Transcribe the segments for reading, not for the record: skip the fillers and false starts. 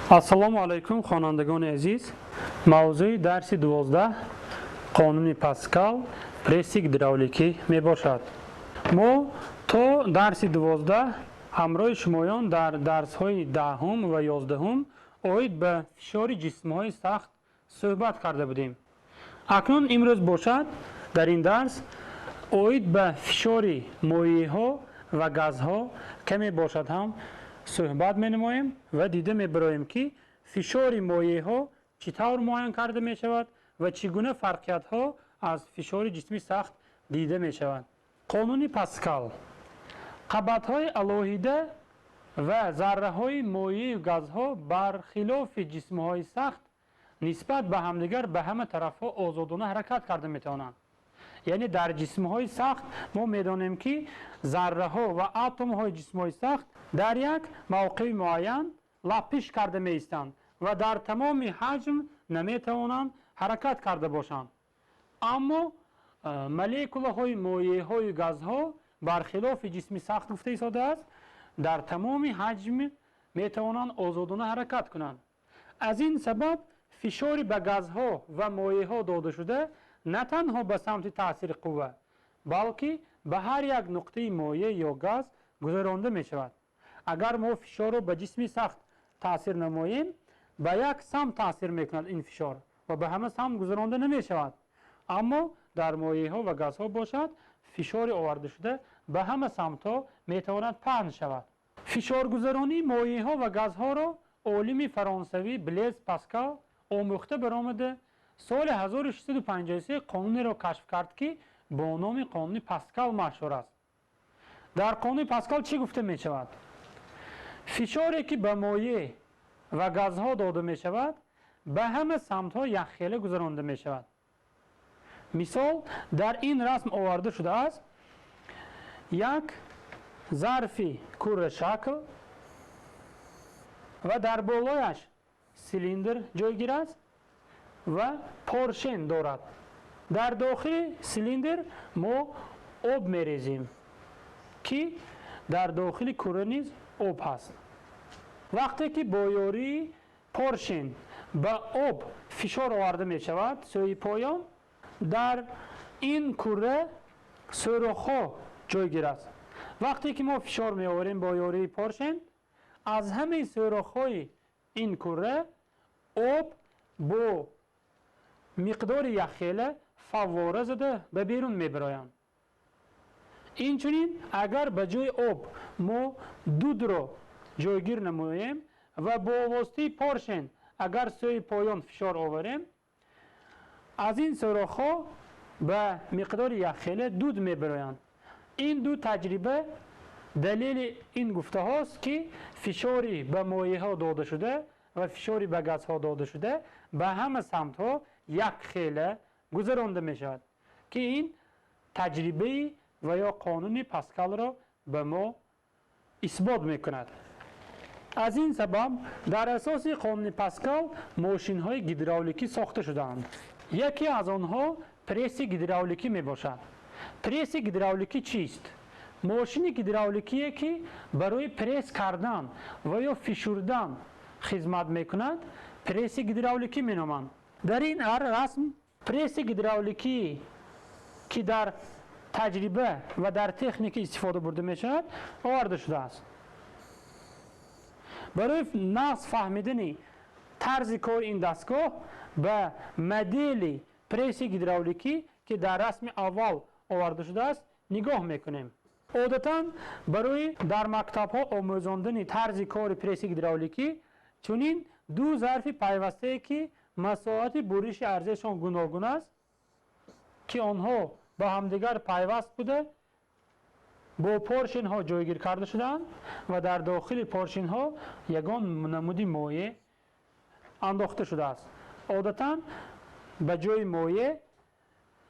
Ассалому алайкум, хонандагони азиз. Мавзӯи дарси 12 қонуни Паскал, пресси гидравликӣ мебошад. Мо то дарси 12 ҳамроҳи шумоён дар дарсҳои 10-ум ва 11-ум оид ба фишори ҷисмҳои сахт суҳбат карда будем. Акнун имрӯз бошад, дар ин дарс оид ба фишори моеъҳо ва газҳо каме бошад ҳам суҳбат менамоем ва дида мебароем, ки фишори моеъҳо чӣ тавр муайян карда мешавад ва чӣ гуна фарқиятҳо аз фишори ҷисми сахт дида мешавад. Қонуни Паскал. Қабатҳои алоҳида ва зарраҳои моеъю газҳо, бархилофи ҷисмҳои сахт, нисбат ба ҳамдигар ба ҳама тарафҳо озодона ҳаракат карда метавонанд. Яъне дар ҷисмҳои сахт мо медонем, ки зарраҳо ва атомҳои ҷисмҳои сахт дар як мавқеи муайян лаппиш карда меистанд ва дар тамоми ҳаҷм наметавонанд ҳаракат карда бошанд. Аммо молекулаҳои моеъҳою газҳо, бархилофи ҷисми сахт гуфта истодааст, дар тамоми ҳаҷм метавонанд озодона ҳаракат кунанд. Аз ин сабаб фишори ба газҳо ва моеъҳо додашуда на танҳо ба самти таъсири қувва, балки ба ҳар як нуқтаи моеъ ё газ гузаронда мешавад. Агар мо фишорро ба ҷисми сахт таъсир намоем, ба як самт таъсир мекунад ин фишор ва ба ҳама самт гузаронда намешавад. Аммо дар моеъҳо ва газҳо бошад, фишори овардашуда ба ҳама самтҳо метавонад паҳн шавад. Фишоргузаронии моеъҳо ва газҳоро олими фаронсавӣ Блез Паскал омӯхта баромада, соли 1653 қонунеро кашф кард, ки бо номи қонуни Паскал машҳур аст. Дар қонуни Паскал чӣ гуфта мешавад? Фишоре, ки ба моеъ ва газҳо дода мешавад, ба ҳама самтҳо якхела гузаронда мешавад. Мисол, дар ин расм оварда шудааст як зарфи курашакл ва дар болояш силиндр ҷойгир аст ва поршен дорад. Дар дохили силиндр мо об мерезем, ки дар дохили кура низ об ҳаст. Вақте ки бо ёрии поршен ба об фишор оварда мешавад сӯи поён, дар ин кура сӯрохҳо ҷойгир аст. Вақте ки мо фишор меоварем бо ёрии поршен, аз ҳамаи сӯрохҳои ин кура об бо миқдори якхела фаввора зада ба берун мебароянд. Инчунин, агар ба ҷои об мо дудро ҷойгир намоем ва бо воситаи поршен агар сӯи поён фишор оварем, аз ин сӯрохҳо ба миқдори якхела дуд мебароянд. Ин ду таҷриба далели ин гуфтаҳост, ки фишори ба моеъҳо додашуда ва фишори ба газҳо додашуда ба ҳама самтҳо якхела гузаронда мешавад, ки ин таҷрибаи ва ё қонуни Паскалро ба мо исбот мекунад. Аз ин сабаб дар асоси қонуни Паскал мошинҳои гидравликӣ сохта шудаанд. Яке аз онҳо пресси гидравликӣ мебошад. Пресси гидравликӣ чист? Мошини гидравликие, ки барои пресс кардан ва ё фишурдан хизмат мекунад, пресси гидравликӣ меноманд. Дар ин расм пресси гидравликӣ, ки дар таҷриба ва дар техника истифода бурда мешавад, оварда шудааст. Барои нағз фаҳмидани тарзи кори ин дастгоҳ ба модели пресси гидравликӣ, ки дар расми аввал оварда шудааст, нигоҳ мекунем. Одатан барои дар мактабҳо омӯзондани тарзи кори пресси гидравликӣ чунин ду зарфи пайвастае, ки масоҳати буриши арзиашон гуногун аст, ки онҳо ба ҳамдигар пайваст буда, бо поршенҳо ҷойгир карда шудаанд ва дар дохили поршенҳо ягон намуди моеъ андохта шудааст. Одатан ба ҷои моеъ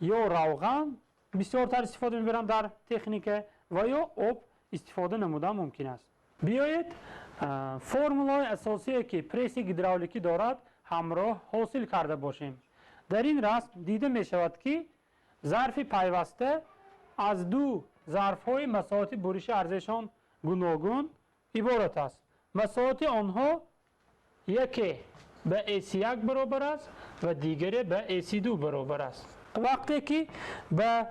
ё равған бисёртар истифода мебаранд дар техника ва ё об истифода намудан мумкин аст. Биёед, формулаҳои асосие, ки пресси гидравликӣ дорад, ҳамроҳ ҳосил карда бошем. Дар ин расм дида мешавад, ки зарфи пайваста аз ду зарфҳои масоҳати буриши арзиашон гуногун иборат аст. Масоҳати онҳо Яке ба S1 баробар аст ва дигаре ба S2 баробар аст. Вақте ки ба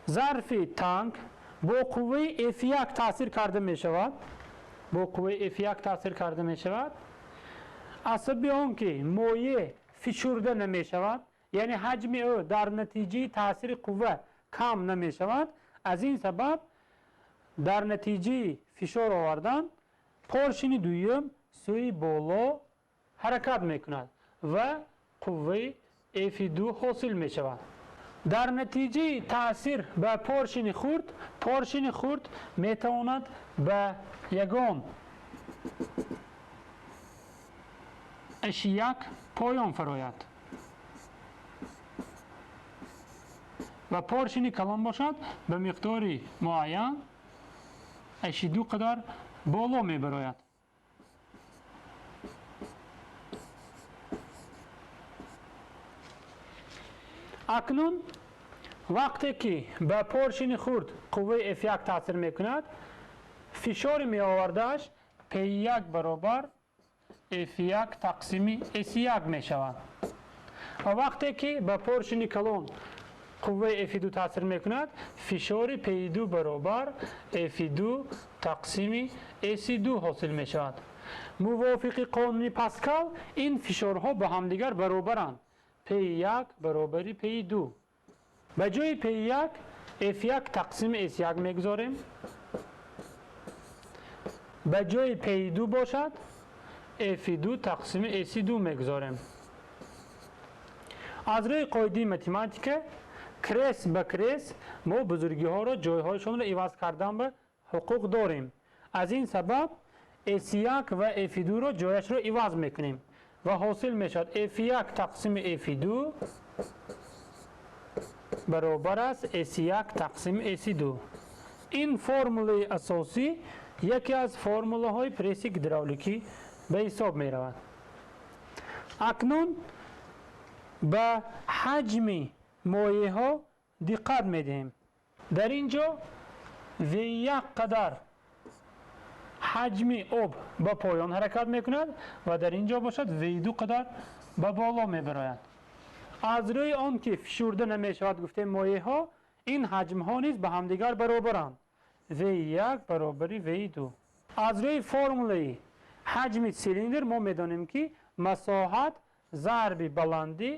зарфи танк бо қувваи F1 таъсир карда мешавад, бо қувваи F1 таъсир карда мешавад, асаби он ки моеъ фишурда намешавад, яъне ҳаҷми ӯ дар натиҷаи таъсири қувва кам намешавад, аз ин сабаб дар натиҷаи фишор овардан поршини дуюм сӯи боло ҳаракат мекунад ва қувваи F2 ҳосил мешавад. Дар натиҷаи таъсир ба поршини хурд, поршини хурд метавонад ба ягон H1 поён фарояд ва поршини калон бошад ба миқдори муайян H2 қадар боло мебарояд. Акнун вақте ки ба поршини хурд қувваи F1 таъсир мекунад, фишори меовардааш P1 баробар F1 тақсими S1 мешавад. Ва вақте ки ба поршини калон қувваи F2 таъсир мекунад, фишори P2 баробар F2 тақсими S2 ҳосил мешавад. Мувофиқи қонуни Паскал ин фишорҳо ба ҳамдигар баробаранд. P1 баробари P2. Ба ҷои P1 F1 тақсими S1 мегузорем. Ба ҷои P2 бошад F2 тақсими S2 мегузорем. Аз рӯи қоидаи математика крес ба крес мо бузургиҳоро ҷойҳояшонро иваз кардан ба ҳуқуқ дорем. Аз ин сабаб S1 ва F2-ро ҷояшро иваз мекунем ва ҳосил мешавад F1 тақсими F2 баробар аст S1 тақсими S2. Ин формулаи асосӣ яке аз формулаҳои пресси гидравликӣ ба ҳисоб меравад. Акнун ба ҳаҷми моеъҳо диққат медиҳем. Дар ин ҷо V1 қадар ҳаҷми об ба поён ҳаракат мекунад ва дар ин ҷо бошад V2 қадар ба боло мебарояд. Аз рӯи он ки фишурда намешавад гуфтем моеъҳо, ин ҳаҷмҳо низ ба ҳамдигар баробаранд. V1 баробари V2. Аз рӯи формулаи ҳаҷми силиндр мо медонем ки масоҳат зарби баландӣ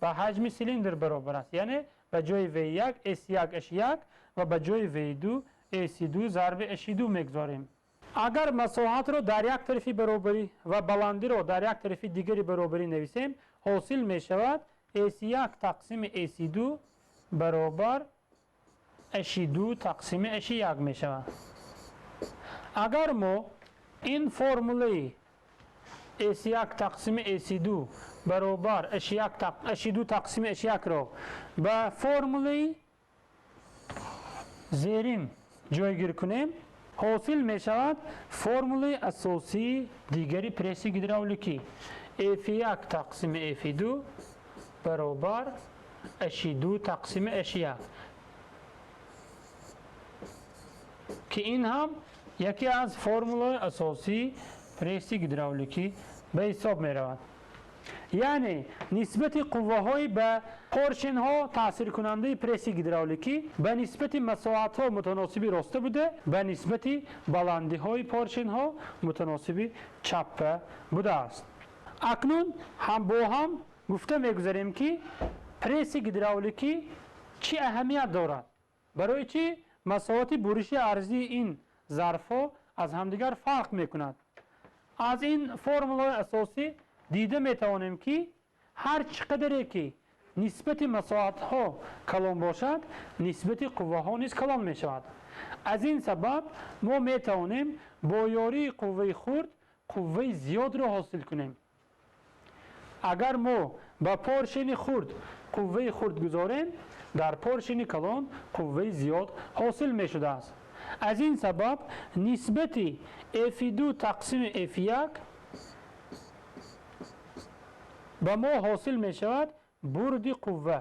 ба ҳаҷми силиндр баробар аст. Яъне ба ҷои V1 S1 H1 ва ба ҷои V2 S2 зарби H2 мегузорем. Агар масоҳатро дар як тарафи баробарӣ ва баландиро дар як тарафи дигари баробарӣ нависем, ҳосил мешавад S1 тақсими S2 баробар H2 тақсими H1 мешавад. Агар мо ин формулаи S1 тақсими S2 баробар H2 тақсими H1-ро ба формулаи зерин ҷойгир кунем, ҳосил мешавад формулаи асосии дигари пресси гидравликӣ F1 тақсими F2 баробар H2 тақсими H1, ки ин ҳам яке аз формулаи асосии пресси гидравликӣ ба ҳисоб меравад. Яъне нисбати қувваҳои ба поршенҳо таъсиркунандаи пресси гидравликӣ ба нисбати масоҳатҳо мутаносиби роста буда, ба нисбати баландиҳои поршенҳо мутаносиби чаппа будааст. Акнун ҳам бо ҳам гуфта мегузарем ки пресси гидравликӣ чӣ аҳамият дорад, барои чӣ масоҳати буриши арзии ин зарфҳо аз ҳамдигар фарқ мекунад. Аз ин формулаи асосӣ дида метавонем ки ҳар чӣ қадаре ки нисбати масоҳатҳо калон бошад, нисбати қувваҳо низ калон мешавад. Аз ин сабаб мо метавонем бо ёрии қувваи хурд қувваи зиёдро ҳосил кунем. Агар мо ба поршени хурд қувваи хурд гузорем, дар поршени калон қувваи зиёд ҳосил мешудааст. Аз ин сабаб нисбати F2 тақсими F1 ба мо ҳосил мешавад бурди қувва.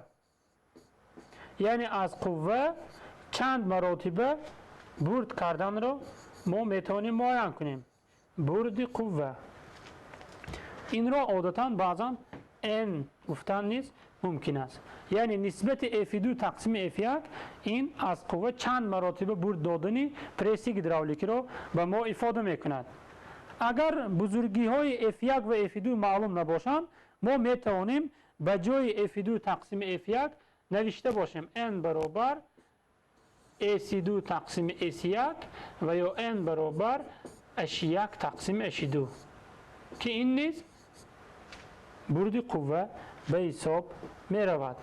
Яъне аз қувва чанд маротиба бурд карданро мо метавонем муайян кунем. Бурди қувва. Инро одатан баъзан N гуфтан низ мумкин аст. Яъне нисбати F2 тақсими F1 ин аз қувва чанд маротиба бурд додани пресси гидравликиро ба мо ифода мекунад. Агар бузургиҳои F1 ва F2 маълум набошанд, мо метавонем ба ҷои F2 тақсими F1 навишта бошем N баробар S2 тақсими S1 ва ё N баробар H1 тақсими H2, ки ин низ бурди қувва ба ҳисоб меравад.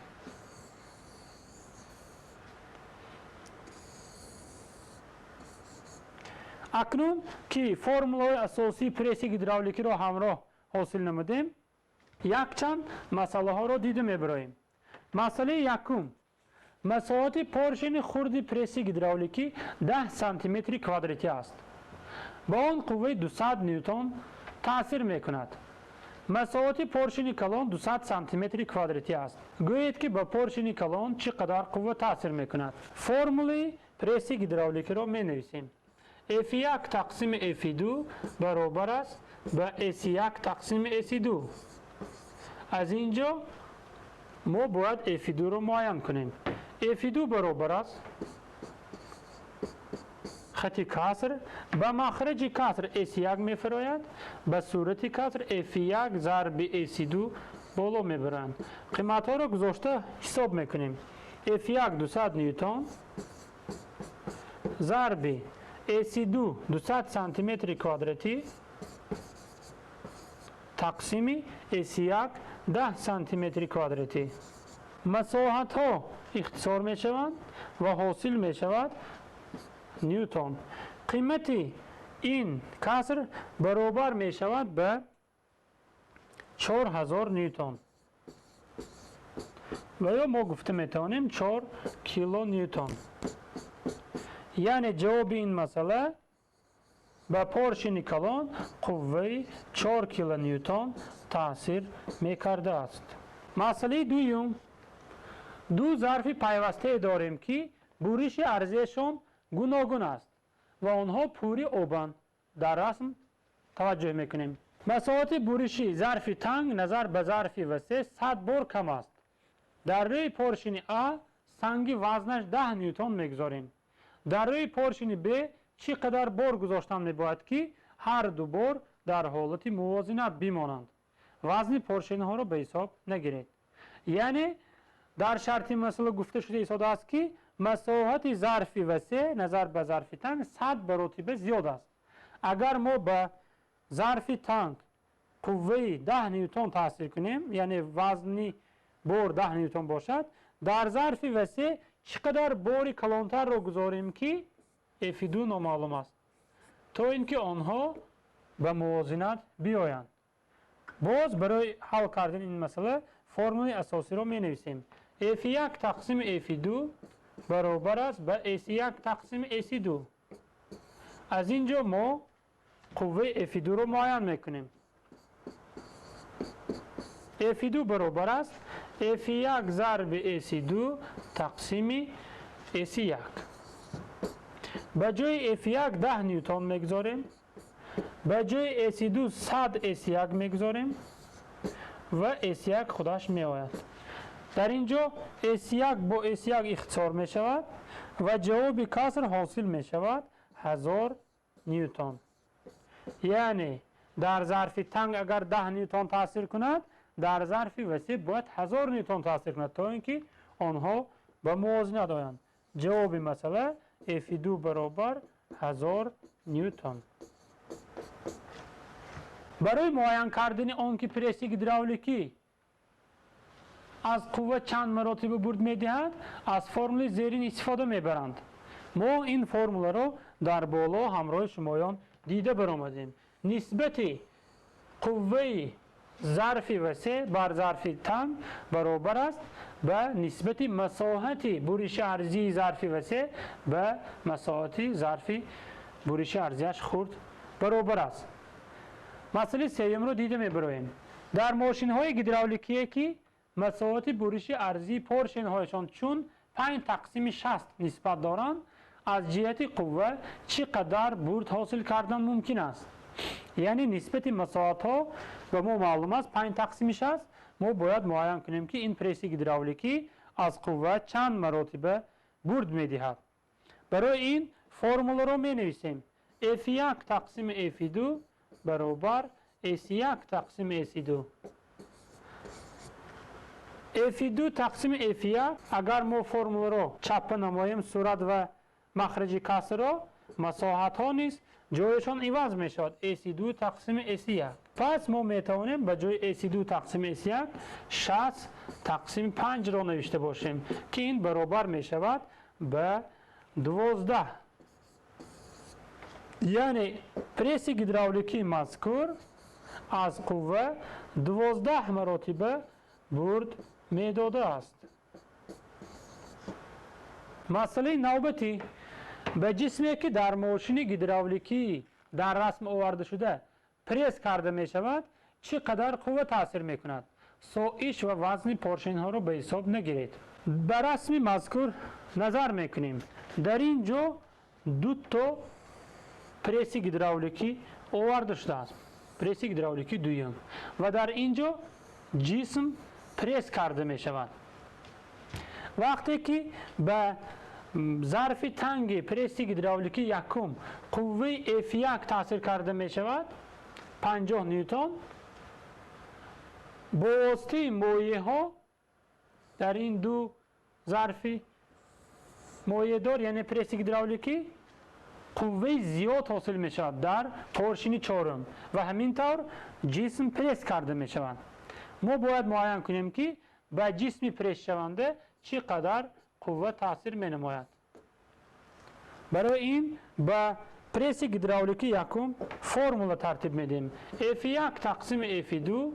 Акнун ки формулаҳои асосии пресси гидравликиро ҳамроҳ ҳосил намудем, якчанд масъалаҳоро дида мебароем. Масъалаи якум. Масоҳати поршени хурди пресси гидравликӣ 10 сантиметри квадратӣ аст. Ба он қувваи 200 ньютон таъсир мекунад. Масоҳати поршени калон 200 сантиметри квадратӣ аст. Гӯед ки ба поршени калон чӣ қадар қувва таъсир мекунад. Формулаи пресси гидравликиро менависем. F1 тақсими F2 баробар аст ба S1 тақсими S2. Аз ин ҷо мо бояд F2-ро муайян кунем. F2 баробар аст хати каср ба махраҷи каср S1 мефарояд, ба сурати каср F1 зарби S2 боло мебаранд. Қиматҳоро гузошта ҳисоб мекунем. F1 200 ньютон зарби S2 200 сантиметри квадратӣ тақсими S1 10 сантиметри квадратӣ. Масоҳатҳо ихтисор мешаванд ва ҳосил мешавад ньютон. Қимати ин каср баробар мешавад ба 4000 ньютон. Ва ё мо гуфта метавонем 4 килоньютон. Яъне ҷавоби ин масъала ба поршени калон қувваи 4 килоньютон таъсир мекардааст. Масъалаи дуюм. Ду зарфи пайвастае дорем ки буриши арзиашон гуногун аст ва онҳо пури обанд. Дар расм таваҷҷӯҳ мекунем. Масоҳати буриши зарфи танг назар ба зарфи васеъ 100 бор кам аст. Дар рӯи поршени А санги вазнаш 10 ньютон мегузорем. Дар рӯи поршени Б чӣ қадар бор гузоштан мебояд ки ҳар ду бор дар ҳолати мувозинат бимонанд. Вазни поршенҳоро ба ҳисоб нагиред. Яъне дар шарти масъала гуфта шуда истодааст ки масоҳати зарфи васеъ назар ба зарфи танг 100 маротиба зиёд аст. Агар мо ба зарфи танг қувваи 10 ньютон таъсир кунем, яъне вазни бор 10 ньютон бошад, дар зарфи васеъ чӣ қадар бори калонтарро гузорем ки F2 номаълум аст, то ин ки онҳо ба мувозинат биёянд. Боз барои ҳал кардани ин масъала формулаи асосиро менависем. F1 тақсими F2 баробар аст ба S1 тақсими S2. Аз ин ҷо мо қувваи F2-ро муайян мекунем. F2 баробар аст F1 зарби S2 тақсими S1. Ба ҷои F1 10 ньютон мегузорем, ба ҷои S2 100 S1 мегузорем ва S1 худаш меояд. Дар ин ҷо S1 бо S1 ихтисор мешавад ва ҷавоби каср ҳосил мешавад 1000 ньютон. Яъне дар зарфи танг агар 10 ньютон таъсир кунад, дар зарфи васеъ бояд 1000 ньютон таъсир кунад, то ин ки онҳо ба мувозинат оянд. Ҷавоби масъала F2 баробар 1000 ньютон. Барои муайян кардани он ки пресси гидравликӣ аз қувва чанд маротиба бурд медиҳад, аз формулаи зерин истифода мебаранд. Мо ин формуларо дар боло ҳамроҳи шумоён дида баромадем. Нисбати қувваи зарфи васеъ бар зарфи танг баробар аст ба нисбати масоҳати буриши арзии зарфи васеъ ба масоҳати зарфи буриши арзиаш хурд баробар аст. Масъалаи сеюмро дида мебароем. Дар мошинҳои гидравликие ки масоҳати буриши арзии поршенҳояшон чун 5 тақсими 60 нисбат доранд, аз ҷиҳати қувва чӣ қадар бурд ҳосил кардан мумкин аст? Яъне нисбати масоҳатҳо Ба мо маълум аст 5 тақсими 60. Мо бояд муайян кунем, ки ин пресси гидравликӣ аз қувва чанд маротиба бурд медиҳад. Барои ин формуларо менависем. F1 тақсими F2 баробар S1 тақсими S2. F2 тақсими F1, агар мо формуларо чаппа намоем, сурат ва махраҷи касрро, масоҳатҳо низ ҷояшон иваз мешавад. S2 тақсими S1. Пас мо метавонем ба ҷои S2 тақсими S1 60 тақсими 5-ро навишта бошем, ки ин баробар мешавад ба 12. Яъне пресси гидравликии мазкур аз қувва 12 маротиба бурд медодааст. Масъалаи навбатӣ: ба ҷисме, ки дар мошини гидравликӣ дар расм оварда шуда пресс карда мешавад, чӣ қадар қувва таъсир мекунад? Соиш ва вазни поршенҳоро ба ҳисоб нагиред. Ба расми мазкур назар мекунем. Дар ин ҷо дуто пресси гидравликӣ оварда шудааст, пресси гидравликӣ дуюм, ва дар ин ҷо ҷисм пресс карда мешавад. Вақте ки ба зарфи танги пресси гидравликӣ якум қувваи F1 таъсир карда мешавад, 50 ньютон, бо воситаи моеъҳо дар ин ду зарфи моеъдор, яъне пресси гидравликӣ, қувваи зиёд ҳосил мешавад дар поршини чорум ва ҳамин тавр ҷисм пресс карда мешавад. Мо бояд муайян кунем, ки ба ҷисми прессшаванда чӣ қадар қувва таъсир менамояд. Барои ин ба пресси гидравликӣ якум формула тартиб медиҳем. F1 тақсими F2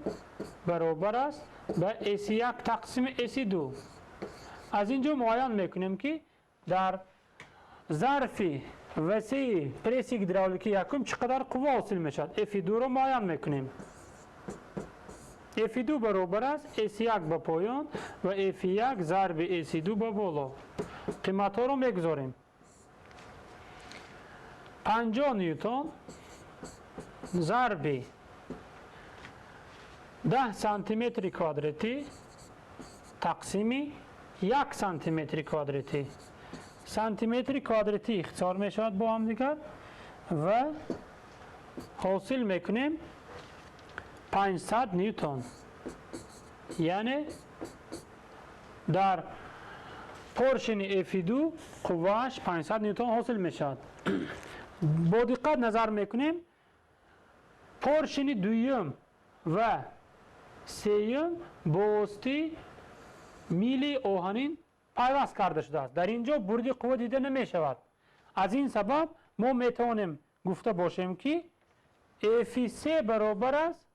баробар аст ба S1 тақсими S2. Аз ин ҷо муайян мекунем, ки дар зарфи васеи пресси гидравликӣ якум чӣ қадар қувва ҳосил мешавад. F2-ро муайян мекунем. F2 баробар аст S1 ба поён ва F1 зарби S2 ба боло. Қиматҳоро мегузорем. 50 ньютон зарби 10 сантиметри квадратӣ тақсими 1 сантиметри квадратӣ. Сантиметри квадратӣ ихтисор мешавад бо ҳамдигар ва ҳосил мекунем 500 ньютон. Яъне дар поршени F2 қуввааш 500 ньютон ҳосил мешавад. Бо диққат назар мекунем, поршени дуюм ва сеюм бо воситаи мили оҳанин пайваст карда шудааст. Дар ин ҷо бурди қувва дида намешавад. Аз ин сабаб мо метавонем гуфта бошем, ки F3 баробар аст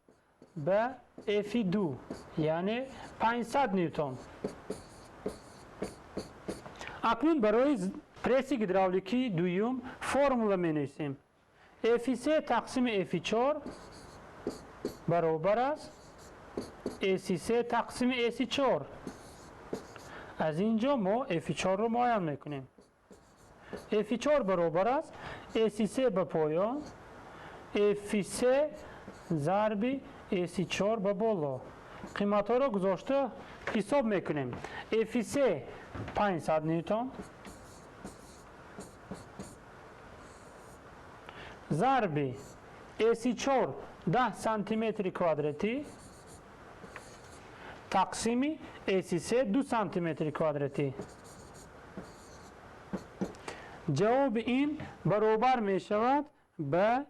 ба F2, яъне 500 ньютон. Акнун барои пресси гидравликии дуюм формула менависем. F3 тақсими F4 баробар аст S3 тақсими S4. Аз ин ҷо мо F4-ро муайян мекунем. F4 баробар аст S3 ба поён, F3 зарби S4 ба боло. Қиматҳоро гузошта ҳисоб мекунем. F3 500 ньютон зарби S4 10 сантиметри квадратӣ тақсими S3 2 сантиметри квадратӣ. Ҷавоби ин баробар мешавад ба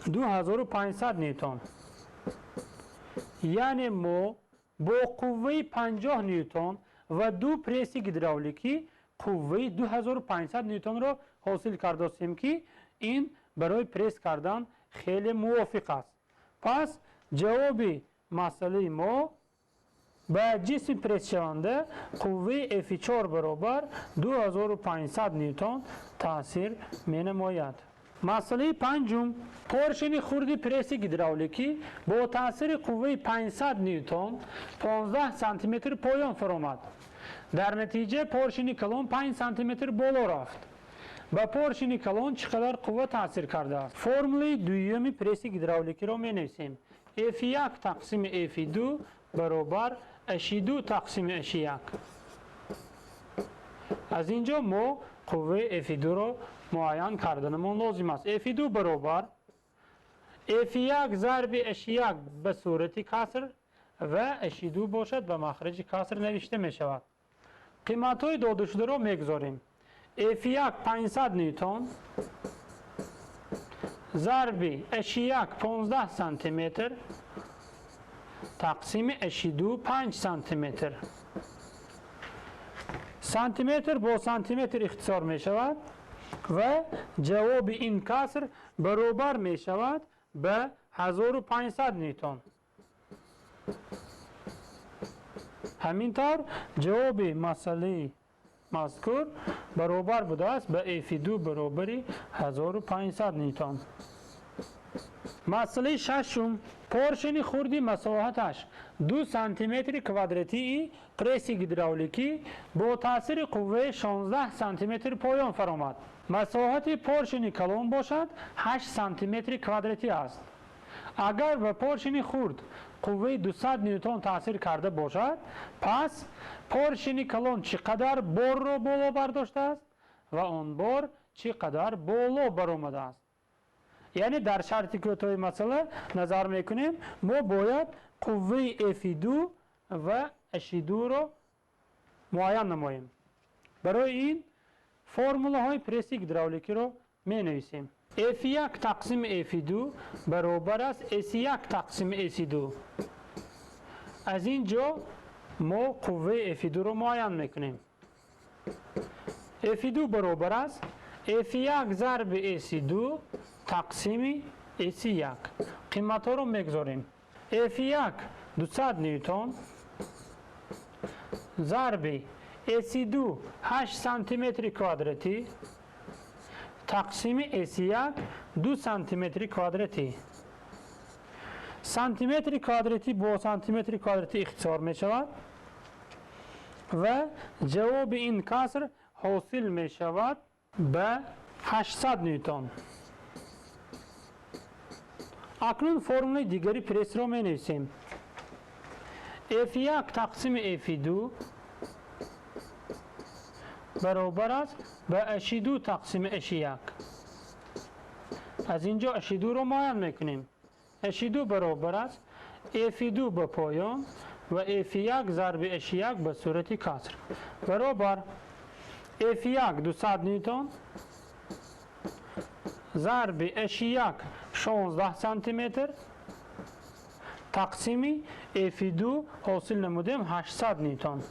2500 ньютон. Яъне мо бо қувваи 50 ньютон ва ду пресси гидравликӣ қувваи 2500 ньютонро ҳосил кардостем, ки ин барои пресс кардан хеле мувофиқ аст. Пас ҷавоби масъалаи мо: ба ҷисми прессшаванда қувваи F4 баробар 2500 ньютон таъсир менамояд. Масъалаи панҷум: поршени хурди пресси гидравликӣ бо таъсири қувваи 500 ньютон 15 сантиметр поён фаромад. Дар натиҷа поршени калон 5 сантиметр боло рафт. Ба поршени калон чӣ қадар қувва таъсир кардааст? Формулаи дуюми пресси гидравликиро менависем. F1 тақсими F2 баробар H2 тақсими H1. Аз ин ҷо мо қувваи F2-ро муайян карданамон лозим аст. F2 баробар F1 зарби H1 ба сурати каср ва H2 бошад ба махраҷи каср навишта мешавад. Қиматҳои додашударо мегузорем. F1 500 ньютон зарби H1 15 сантиметр тақсими H2 5 сантиметр. Сантиметр бо сантиметр ихтисор мешавад ва ҷавоби ин каср баробар мешавад ба 1500 ньютон. Ҳамин тавр ҷавоби масъалаи мазкур баробар будааст ба F2 баробари 1500 ньютон. Масъалаи шашум. Поршени хурди масоҳаташ 2 сантиметри квадратии пресси гидравликӣ бо таъсири қувваи 16 сантиметр поён фаромад. Масоҳати поршени калон бошад 8 сантиметри квадратӣ аст. Агар ба поршени хурд қувваи 200 ньютон таъсир карда бошад, пас поршени калон чӣ қадар борро боло бардоштааст ва он бор чӣ қадар боло баромадааст? Яъне дар шарти кӯтоҳи масъала назар мекунем, мо бояд қувваи F2 ва H2-ро муайян намоем. Барои ин формулаҳои пресси гидравликиро менависем. F1 тақсими F2 баробар аст S1 тақсими S2. Аз ин ҷо мо қувваи F2-ро муайян мекунем. F2 баробар аст F1 зарби S2 тақсими S1. Қиматҳоро мегузорем. F1 200 ньютон зарби S2 8 сантиметри квадратӣ тақсими S1 2 сантиметри квадратӣ. Сантиметри квадратӣ бо сантиметри квадратӣ ихтисор мешавад ва ҷавоби ин каср ҳосил мешавад ба 800 ньютон. Акнун формулаи дигари прессро менависем. F1 тақсими F2 баробар аст ба H2 тақсими H1. Аз ин ҷо H2-ро муайян мекунем. H2 баробар аст F2 ба поён ва F1 зарби H1 ба сурати каср баробар F1 200 ньютон зарби H1 16 сантиметр тақсими F2 ҳосил намудем 800 ньютон.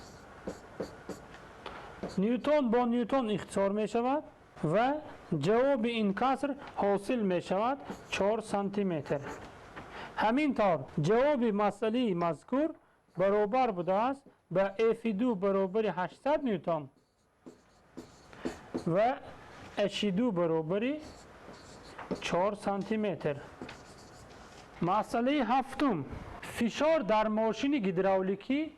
Ньютон бо ньютон ихтисор мешавад ва ҷавоби ин каср ҳосил мешавад 4 сантиметр. Ҳамин тавр ҷавоби масъалаи мазкур баробар будааст ба F2 баробари 800 ньютон ва H2 баробари 4 сантиметр. Масъалаи ҳафтум. Фишор дар мошини гидравликӣ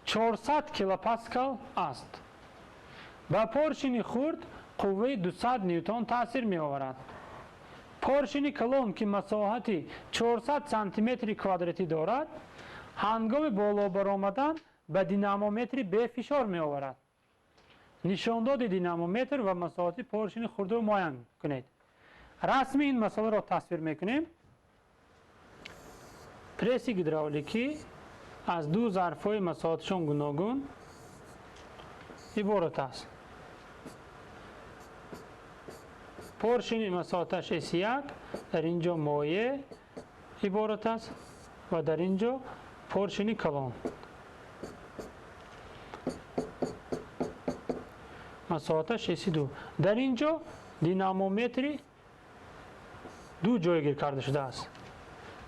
400 килопаскал аст. Ба поршени хурд қувваи 200 ньютон таъсир меоварад. Поршени калон ки масоҳати 400 сантиметри квадратӣ дорад, ҳангоми боло баромадан ба динамометри бефишор меоварад. Нишондоди динамометр ва масоҳати поршени хурдро муайян кунед. Расми ин масъаларо тасвир мекунем. Пресси гидравликӣ аз ду зарфҳои масоҳаташон гуногун иборат аст. Поршени масоҳаташ S1 дар ин ҷо моеъ иборат аст ва дар ин ҷо поршени калон. Масоҳаташ S2. Дар ин ҷо динамометри ду ҷойгир карда шудааст.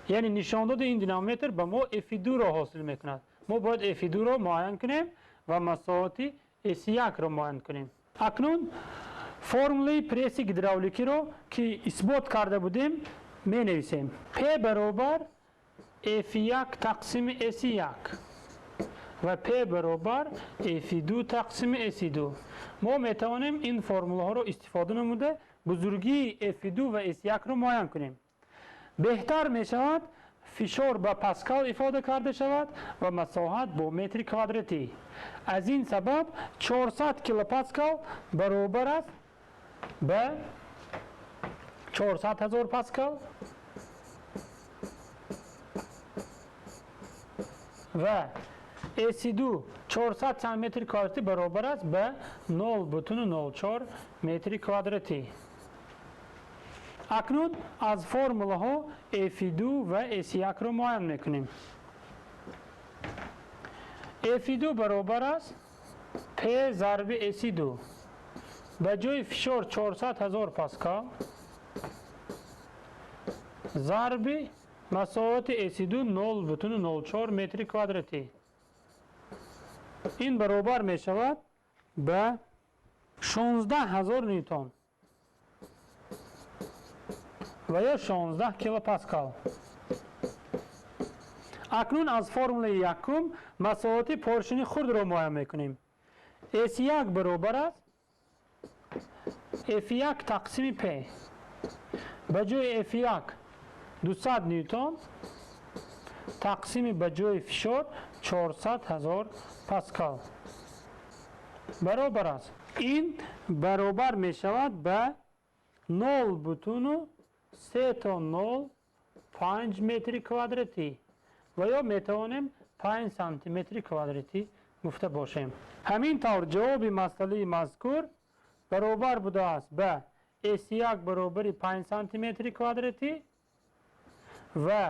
Яъне нишондоди ин динамометр ба мо F2-ро ҳосил мекунад. Мо бояд F2-ро муайян кунем ва масоҳати S1-ро муайян кунем. Акнун формулаи пресси гидравликиро ки исбот карда будем менависем. P баробар F1 тақсими S1. ва P баробар F2 тақсими S2. Мо метавонем ин формулаҳоро истифода намуда бузургии F2 ва S1-ро муайян кунем. Беҳтар мешавад фишор ба паскал ифода карда шавад ва масоҳат бо метри квадратӣ. Аз ин сабаб 400 килопаскал баробар аст ба 400 ҳазор паскал ва S2 400 сантиметри квадратӣ баробар аст ба 0,04 метри квадратӣ. Акнун аз формулаҳо F2 ва S1-ро муайян мекунем. F2 баробар аст P зарби S2. Ба ҷои фишор 400 ҳазор паскал зарби масоҳати S2 0,04 метри квадратӣ. Ин баробар мешавад ба 16 ҳазор ньютон ва ё 16 килопаскал. Акнун аз формулаи якум масоҳати поршини хурдро муайян мекунем. S1 баробар аст F1 тақсими P. Ба ҷои F1 200 ньютон тақсими ба ҷои фишор 400 ҳазор паскал баробар аст. Ин баробар мешавад ба 0,305 метри квадратӣ ва ё метавонем 5 сантиметри квадратӣ гуфта бошем. Ҳамин тавр ҷавоби масъалаи мазкур баробар будааст ба S1 баробари 5 сантиметри квадратӣ ва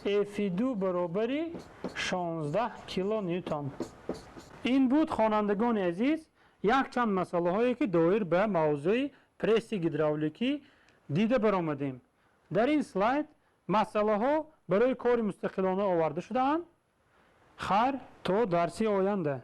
F2 баробари 16 килоньютон. Ин буд, хонандагони азиз, якчанд масъалаҳое ки доир ба мавзӯи пресси гидравликӣ дида баромадем. Дар ин слайд масъалаҳо барои кори мустақилона оварда шудаанд. Хайр, то дарси оянда.